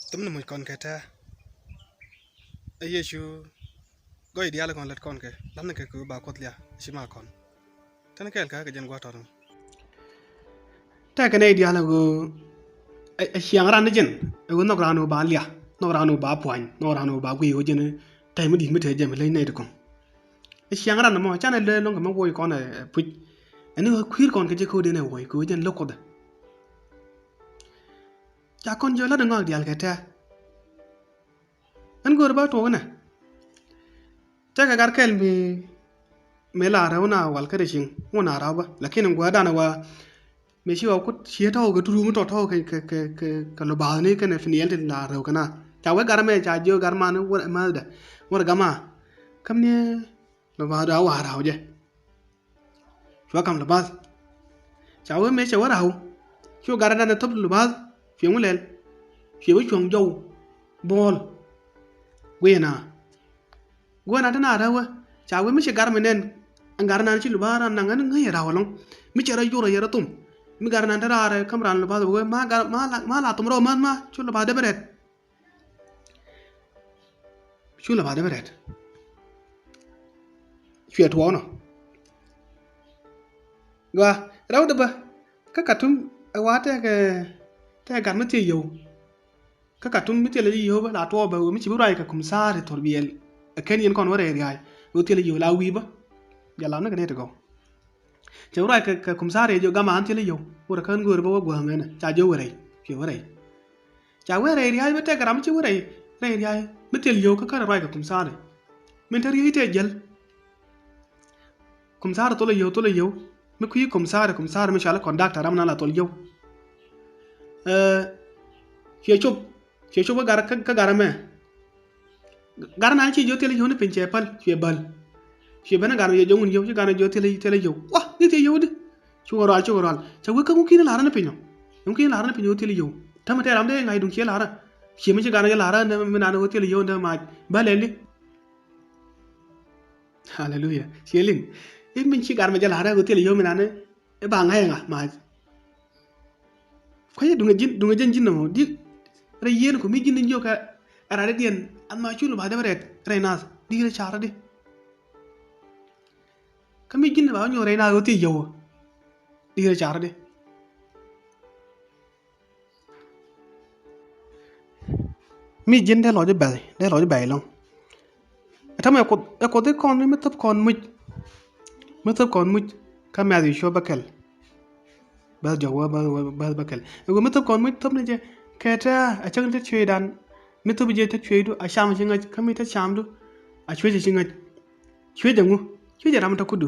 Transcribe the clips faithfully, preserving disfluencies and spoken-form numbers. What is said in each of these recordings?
Thum ni muc kɔn kɛ tɛ̈. Ɛ Yecu gɔy diaal kɔn lät kɔn kɛ la̱th ni kɛ kɛ ba Kuoth liak ci ma kɔn. Tɛn kɛɛl kä kɛ jɛn gua̱a̱th tɔt. Tɛkɛ nɛy diaal ɛ ɣöö ɛ ciaŋ ran ni jɛn ɛ ɣöö nhɔk ran ɣöö ba liak, nhɔk ran ɣöö ba puany, nhɔk ran ɣöö ba guiy ɣöö jɛn tɛy mi di̱i̱t mi te jɛn bi leny nɛy ti kɔn. Ɛ ciaŋ ran mɔ canɛ lɛ lo̱ŋ kɛ mi woc kɔn ɛ puc. Ɛn ɣöö kui̱r kɔn kɛ jɛ ko̱o̱diɛn ɛ woc kɛ ɣöö jɛn lo̱k Kuoth ɛ. Ca kɔn jiök la̱t ŋɔak diaal kɛ tɛ̈. Ɛn göörä ba tuɔɔk inɛ. Tɛkɛ gat kɛl mi, mi la rɛw na wal kä rɛy cieŋ ŋun a raw bä. Lakin in guäär danɛ wa mi ci wa kut cië tɔw kɛ turu mi tɔ tɔw kɛ, kɛ, kɛ, kɛ, kɛ lɔ ba̱a̱thni kɛnɛ fi niɛl ti la rɛw kɛ na. Ca wee gat mɛ ca jiök gat man wä mäthdɛ. Wä gama. Käm ni lɔ ba̱a̱thdu a wa raw jɛ. Cua kam lubath. Ca wee mëë cɛ wä raw. Cu gat dan ɛ thop lubath. Cuɛ ŋu lɛl. Cuɛ wä cuɔ̱ŋ jɔw. Buɔl. Guiɛna. Guiɛna ti na räwä. Ca wee mi ci gat mi nɛn. Ɛn gat nan ci lubath ran naŋ ɛn ŋäc raw ɛlɔ̱ŋ. Mi cɛ rɔ jur ɛ yɛ rɔ thum. Mi gat nan ti raar ɛ käm ran lubath wee ma gat ma la, ma la thum rɔ mäth ma cu lubath dee bi rɛt. Cu lɛ ba dee bi rɛt. Cuɛ tuɔɔk nɔ. Gua rɛw dee bä. Kä Katum ɛ wa tɛkɛ, tɛkɛ gat mi thiec yio̱w. Kä Katum mi thilɛ ji̱ yio̱w bä la tuɔɔk bä ɣöö mi ci bi ruac kɛ kumsari thor biɛl. Ɛ ken yɛn kɔn wä rɛy ria̱a̱c ɣöö thilɛ yio̱w la wi̱i̱ bä. Bia lam ni kɛ nɛy ti gɔw. Cɛ wä ruac kɛ, kɛ kumsari ɛ jiök gama an thilɛ yio̱w. Wä rɛ kän göörä bä wä guäm ɛnɛ ca jiök wä rɛy. Cuɛ wä rɛy. Ca wee rɛy ria̱a̱c mi tɛk ram mi ci wee rɛy, rɛy ria̱a̱c mi thil yio̱w kä kärɛ ruac kɛ kumsari. Min te ria̱a̱c tɛ jiɛl. Kumsari thol yio̱w, thol yio̱w. Mi kui̱ kumsari, kumsari mi cɔal i̱ conductor ram nan la thol yio̱w. Ɛ, cuɛ cop, cuɛ cop kä gar, kä, kä gar ɛmɛ. Gar nan ci jiök thil yio̱w ni piny cɛ päl, cuɛ bäl. Cuɛ ben i̱ gar mi cɛ jiök wun yio̱w, ci gar nan jiök thil, thil yio̱w. Wa, ni thil yio̱w di. Cukɛ rual, cukɛ rual. Cɛ wee kä ŋuki̱n lar ni piny ɔ. Ŋuki̱n lar ni piny ɔ thil yio̱w. Täämɛ tɛ ram dee ŋa̱c duŋ ciɛ lar. Ciɛ mi ci gan jɛ lar ni mi nan ɣöö thil yio̱w ni mac. Bä lɛli. Haleluya. Ciɛ liŋ. I̱ min ci gan mi jɛ lar ɣöö thil yio̱w mi nan i̱ ba ŋa̱c ŋa mac. Kuecä duŋ ɛ ji̱n, duŋ ɛ ji̱n ji̱n nɔmɔ. Di rɛy yieen ku mi ji̱n ni jiök ɛ rat diɛn. An ma cul ba dee bɛ rɛt rɛy nath. Di rɛy car di. Kä mi ji̱n ba wä nyuɔ̱th rɛy na ɣöö thiec yio̱w. Di rɛy car di. Mi ji̱n dee lɔc i̱ bɛ̈th, dee lɔc i̱ bɛ̈th ilɔ̱ŋ. Ɛ täämɛ ɛ Kuoth, ɛ Kuoth i̱ kɔn mi thop kɔn muc. Mi thop kɔn muc kä Mɛ̈thiw cuɔp bäkɛl. Bäth jɔk wä bäth, bäth, bäth bäkɛl. Ɛ ɣöö mi thop kɔn muc thop ni jɛ kɛ tɛ̈ a cäŋ te cuëëcdan. Mi thop jɛ te cuëëcdu a cam ci ŋäc kä mi te camdu a cuëëc ci ŋäc. Cuëëc ɛŋu? Cuëëc ɛ ram te kutdu.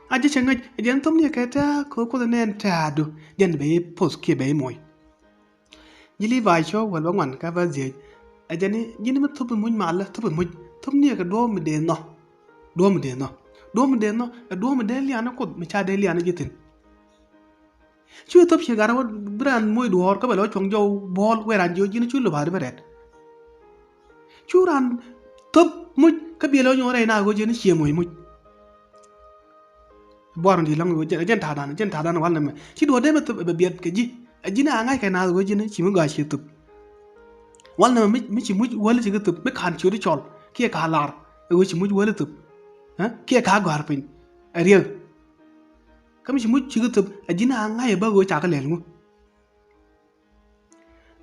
A ji̱ cɛ ŋäc ɛ jɛn thop ni kɛ tɛ̈ kɛ Kuoth nɛn tɛ̈du jɛn bɛ i̱ poth kiɛ bɛ i̱ moc. Ji̱ Liva̱a̱ cuɔ̱ɔ̱ŋ wäl bäŋuan kä bäth dhieec. Ɛ jɛn i̱ ji̱n mi thop i̱ muc malä thop i̱ muc thop ni kɛ duɔ̱ɔ̱p mi dee nhɔk. Duɔ̱ɔ̱p mi dee nhɔk. Duɔ̱ɔ̱p mi dee nhɔk ɛ duɔ̱ɔ̱p mi dee lian ni Kuoth mi ca dee lian ni ji̱ thi̱n. Cu thop ci gat wä bi raan moc duɔ̱ɔ̱r kä bɛ lɔ cuɔ̱ŋ jɔw buɔ̱ɔ̱l wee raan jiök ji̱n cu luba̱a̱ di bä rɛt. Cu raan thop muc kä biɛ lɔ nyuɔ̱ɔ̱n rɛy na ɣöö ji̱n ciɛ moc muc. Buar mi di̱i̱t lɔ̱ŋ ɣöö jɛn, jɛn ta̱a̱dan, jɛn ta̱a̱dan wal nɛmɛ ci duɔ̱ɔ̱r dee bɛ thop bɛ biɛt kɛ ji̱. Ɛ ji̱n a ŋa̱ckɛ naath ɣöö ji̱n ci mi gɔaa ciɛ thop. Wal nɛmɛ mi, mi ci muc wäl ci kɛ thop mi ka̱n ciöt i̱ cɔl kiɛ ka̱n la̱r ɛ ɣöö ci muc wäl i̱ thop. Ɛ kiɛ ka̱n gɔ̱a̱r piny ɛ riek. Kä mi ci muc cikɛ thöp a ji̱n a ŋa̱c ɛ bä ɣöö cakɛ lɛl ŋu.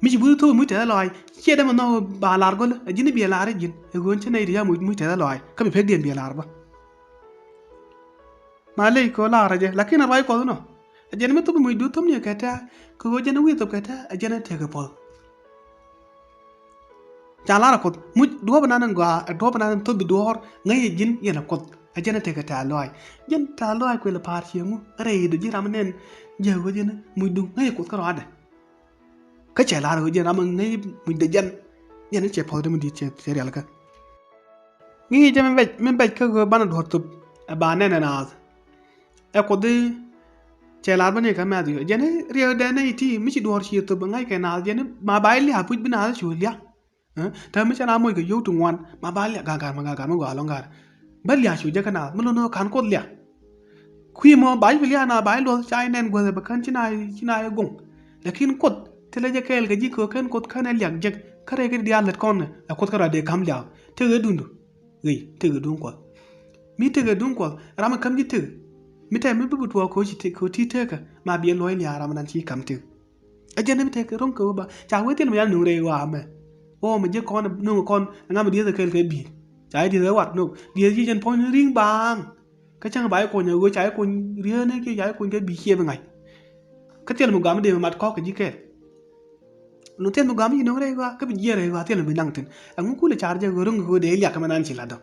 Mi ci buth thöp muc tɛth lɔaac ciɛ dee mɛ nhɔk ba lar gɔl a ji̱n biɛ lar ji̱n ɛ ɣöö cä nɛy ti ca muc muc tɛth lɔaac kä mi pekdiɛn biɛ lar bä. Ma lec kɛ ɣöö lar jɛ lakin a ruac kuɔth inɔ a jɛn mi thöp muc duth thöp ni kɛ tɛ̈ kɛ ɣöö jɛn wi̱i̱ thöp kɛ tɛ̈ a jɛn a tekɛ puɔth. Ca lar a Kuoth muc duɔ̱ɔ̱p inan in gɔaa ɛ duɔ̱ɔ̱p inan in thöp bi duɔ̱ɔ̱r ŋäc ɛ ji̱n yɛn a Kuoth. Ɛ jɛn ɛ tekɛ tɛ̈th lɔaac jɛn tɛ̈th lɔaac kuël ɛ pa̱a̱r cieŋ ŋu ɛ rɛy i̱ dɔ ji̱n ram in nɛn jɛ ɣöö ji̱n mucdu ŋäc ɛ Kuoth kä rɔaadɛ. Kä cɛ lar ɣöö ji̱n ram in ŋäc mucdɛ jɛn yɛn in cɛ puɔ̱thdɛ mi di̱i̱t cɛ rialikä. Ŋi̱i̱c jɛ min bɛc, min bɛc kä ɣöö banɛ duɔ̱ɔ̱r thöp ɛ ba nɛn ɛ naath. Ɛ Kuoth i̱ cɛ lar bä ni kä Mɛ̈thiw jɛn i̱ riɛkdɛ nɛy ti mi ci duɔ̱ɔ̱r ci thöp ɛ ŋa̱ckɛ naath jɛn i̱ ma ba i̱ lia̱a̱ puc bi naath cu lia̱a̱. Ɛ täämɛ cɛ na moc kɛ yio̱w ti ŋuan ma ba liak ga̱a̱ ga̱a̱ ma ga̱a̱ ga̱a̱ ma gɔaa lɔ̱ŋ ga̱a̱r. Bä liak cu jɛ kä naath mi lo̱n ɣöö ka̱n Kuoth liak. Kui̱ mɔ ba ji̱ bi liak naath ba ji̱ luɔth ca ji̱ nɛn guäth ɛ bɛ kän ci na, ci na jɛ goŋ. Lakin Kuoth Thilɛ jɛ kɛɛl kɛ ji̱ kɛ ɣöö /ken Kuoth /kenɛ liak jek. Kä rɛy kɛ diaal lät kɔn ɛ Kuoth kärɔa dee ka̱m liak. Tëkɛ duŋdu. Ɣëy, tëkɛ duŋ Kuɔth. Mi tëkɛ duŋ Kuɔth, ram mi käm ji̱ tëk. Mi tɛm mi bi bi tuɔɔk kɛ ɣöö ci tëk, kɛ ɣöö ti tëkä, ma biɛ luɔ̱c lia̱a̱ ram nan ci ka̱m tëk. Ɛ jɛn mi tëk ro̱ŋ kɛ ɣöö ba ca wee thil mi yan nuŋ rɛy ɣɔaa mɛ. Ɣɔɔ mi ji̱ kɔn nuŋ kɔn ŋa mi dieth ɛ kɛl kɛ bi̱i̱l. Ca ji̱ dieth ɛ wat no̱k. Dieth ci jɛn puɔ̱ny ri̱ŋ baaŋ. Kä cäŋ ba ji̱ kuɔny ɛ ɣöö ca ji̱ kuɔny rietni kiɛ ca ji̱ kuɔny kɛ bi̱i̱l ciëëp ŋa̱c. Kä thil mi gam dee mi mat kɔk kɛ ji̱ kɛɛl. Luŋ thil mi gɔam i̱ no̱ŋ rɛy ɣɔaa kä bi jiɛɛr rɛy ɣɔaa thil mi bi naŋ thi̱n. Ɛŋu kulɛ car jɛ ɣöö ro̱ŋ ɣöö dee liak kɛ mɛ nan ci la̱t dɔ̱ŋ.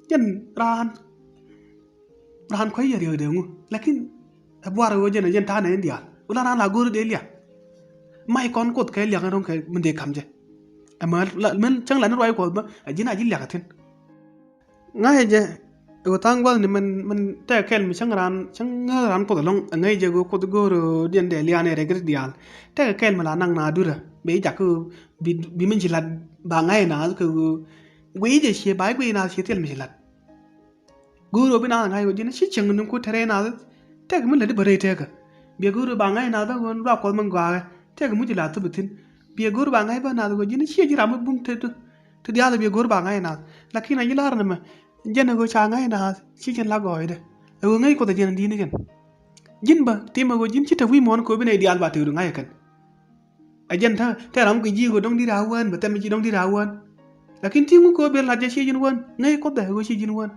Jɛn raan, raan kuec yɛ riɛk dee ŋu. Lakin ɛ buar ɣöö jɛn ɛ jɛn ta̱a̱ nɛ in diaal. Wala raan la go̱o̱r dee liak. Mac kɔn Kuoth kɛ liak in ro̱ŋ kɛ min dee ka̱m jɛ. Ɛmɛ la, min cäŋ la ni ruac Kuɔth bä, ɛ ji̱n a ji̱ liak ɛ thi̱n. Ŋa̱cä jɛ ɛ ɣöö tha̱a̱ŋ gua̱thni min, min tekɛ kɛl mi cäŋ raan, cäŋ ŋääth raan Kuoth ɛlɔ̱ŋ, ɛ ŋäc jɛ ɣöö Kuoth go̱o̱r ɣöö diɛn dee lia̱a̱n ɛ rɛy gɛr diaal. Tekɛ kɛl mi la naŋ naath dui̱rä, bɛ ji̱ jak kä ɣöö bi, bi min ci la̱t ba ŋa̱c naath kɛ ɣöö guiy jɛ cië, ba ji̱ guiy naath cië thil mi ci la̱t. Go̱o̱r ɣöö bi naath ŋa̱c ɣöö ji̱n ci cieŋ ni ku te rɛy naath. Tekɛ mi lätdi bä rɛy tekä. Biɛ go̱o̱r ɣöö ba ŋa̱c naath bä ɣöö luaak Kuɔth min gɔaaɛ. Tekɛ mi ci la̱t thop thi̱n. Biɛ go̱o̱r ba ŋa̱c bä naath ɣöö ji̱n ciɛ ji̱ ram mi bum te, te diaal biɛ go̱o̱r ba ŋa̱c naath. Lakin a ji̱ la̱r ni mɛ, jɛn ɛ ɣöö ca ŋa̱c naath ci jɛn la gɔɔydɛ. Ɛ ɣöö ŋäc Kuoth ɛ jɛn di̱t ni kɛn. Ji̱n bä ti mɛ ɣöö ji̱n ci te wi̱i̱ muɔ̱ɔ̱n kɛ ɣöö bi nɛy diaal ba tëëdu ŋa̱c ɛ kɛn. Ɛ jɛn te, te ram kɛ ji̱ ɣöö dɔ̱ŋ di̱t a wään, bɛ thɛm ji̱ dɔ̱ŋ di̱t a wään. Lakin ti ŋu kɛ ɣöö bi la̱t jɛ ci ji̱n wään, ŋäc Kuoth ɛ ɣöö ci ji̱n wään.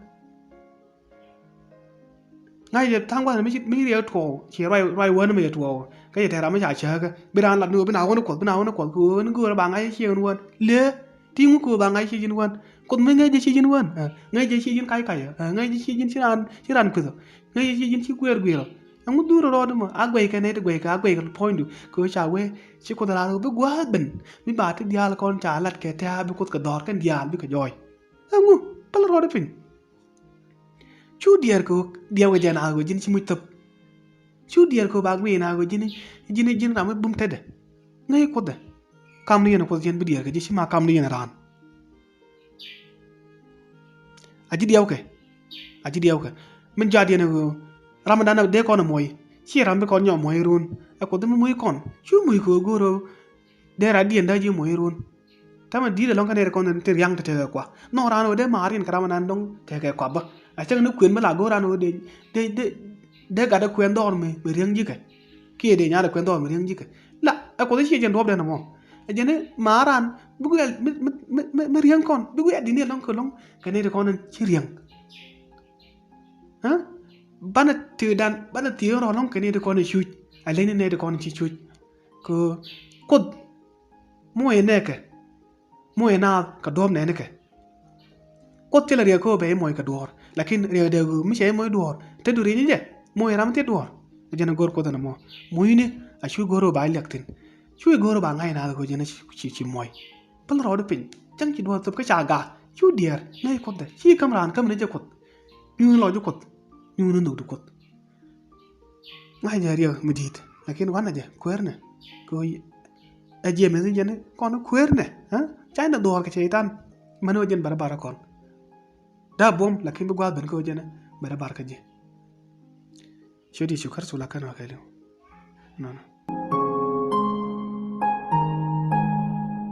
Ŋa̱c jɛ tha̱a̱ŋ gua̱thni mi ci, mi ci riɛk tuɔɔk, ci ruac, ruac wään mi jɛ tuɔɔk. Kä jɛ te ram mi ca cääkä, bi raan lat ni ɣöö bi na wän Kuɔth, bi na wän Kuɔth, kɛ ɣöö ni go̱o̱rä ba ŋa̱c ci ji̱n wään. Lëë, ti ŋu kɛ ɣöö ba ŋa̱c ci ji̱n wään. Kuoth mi ŋäc jɛ ci ji̱n wään, ɛ, ŋäc jɛ ci ji̱n kac kac, ɛ, ŋäc jɛ ci ji̱n ci raan, ci raan kueth, ŋäc jɛ ci ji̱n ci guiɛɛr guiɛɛr. Ɛŋu dhurä rɔɔd mɔ, a guɛckɛ nɛy ti guɛckɛ, a guɛckɛ puɔ̱nydu, kɛ ɣöö ca wee, ci Kuoth raar ɣöö bi gua̱a̱th ben, mi ba ti diaal kɔn ca lat kɛ tɛ̱̈ɛ̱̈ bi Kuoth kɛ dhɔr kɛn diaal bikɛ jɔɔc. Ɛŋu, päl rɔɔd piny. Cu diɛɛr kɛ ɣöö diɛwkɛ jɛ naath ɣöö ji̱n ci muc thöp. Cu diɛɛr kɛ ɣöö ba guiy naath ɣöö ji̱n, ji̱n, ji̱n ram mi bum tetdɛ. Ŋäc Kuoth ɛ. Kamni yɛn Kuoth ji̱n bi diɛɛr kɛ ji̱, ci ma kamni yɛn raan. A ji̱ diɛwkɛ. A ji̱ diɛwkɛ. Min jɔak yɛn ɛ ɣöö ram mi dan dee kɔn ɛ muɔ̱c, ci ram bi kɔn nyɔk muɔ̱c run. Ɛ Kuoth mi muc kɔn, cu muc kɛ ɣöö go̱o̱r ɣöö dee raan diɛn dee ji̱ muɔ̱c run. Täämɛ di̱t ɛlɔ̱ŋ kä nɛy ti kɔn tin ria̱ŋ ti tekɛ kua. Nhɔk raan ɣöö dee maar in kɛ ram ɛnan dɔ̱ŋ tekɛ kua bä. A cäŋ ni kuën mi la go̱o̱r raan ɣöö dee, dee, dee, dee gat ɛ kuɛn dhɔr mi, mi riäŋ ji̱kɛ. Kiɛ dee nyaat ɛ kuɛn dhɔr mi riäŋ ji̱kɛ. La, ɛ Kuoth ciɛ jɛn duɔ̱ɔ̱pdɛn ɛmɔ. Ɛ jɛn ni maar raan, bi guɛl, mi, mi, mi, mi, mi riäŋ kɔn, bi guɛl di̱t ni ɛlɔ̱ŋ kɛ lɔ̱ŋ, kɛ nɛy ti kɔn ci riäŋ. Ɛ? Banɛ tëëdan, banɛ tëë rɔ̱ ɛlɔ̱ŋ kɛ nɛy ti kɔn cuc. A leny ni nɛy ti kɔn ci cuc. Kɛ Kuoth muɔc nɛɛkɛ, muɔc naath kɛ duɔ̱ɔ̱p nɛɛnikɛ. Kuoth thilɛ riɛk kä ɣöö bɛ i̱ muɔc kɛ duɔ̱ɔ̱r, lakin riɛk dee ɣöö mi cɛ i̱ muɔc duɔ̱ɔ̱r, te du rieny jɛ, muɔc ram thil duɔ̱ɔ̱r. Ɛ jɛn ɛ go̱r Kuoth ɛn ɛmɔ. Mucni a cu go̱r ɣöö ba i̱ liak thi̱n. Cu i̱ go̱r ɣöö ba ŋa̱c naath kɛ ɣöö jɛn ci, ci, ci muɔc. Päl rɔɔd piny, cäŋ ci duɔ̱ɔ̱r thöp kä ca gaak, cu diɛɛr, ŋäc Kuoth ɛ, ci käm raan käm ni jɛ Kuoth. Nyuuni lɔcdi Kuoth, nyuuni nhökdi Kuoth. Ŋa̱c jɛ riɛk mi di̱i̱t, lakin wanɛ jɛ kueernɛ. Kɛ ɣöö ɛ jiɛmɛ thi̱n jɛn kɔn kueernɛ, ɛ? Canɛ dhuɔ̱ɔ̱r kɛ cɛy-tan. Mɛn ɣöö jɛn bɛ rɔ bar kɔn. Da̱a̱ buɔ̱m, lakin bi gua̱a̱th ben kɛ ɣöö jɛn bɛ rɔ bar kä ji̱. Ciöt Yecu Kritho la kɛn ɣä kɛɛliw. Nɔnɔ.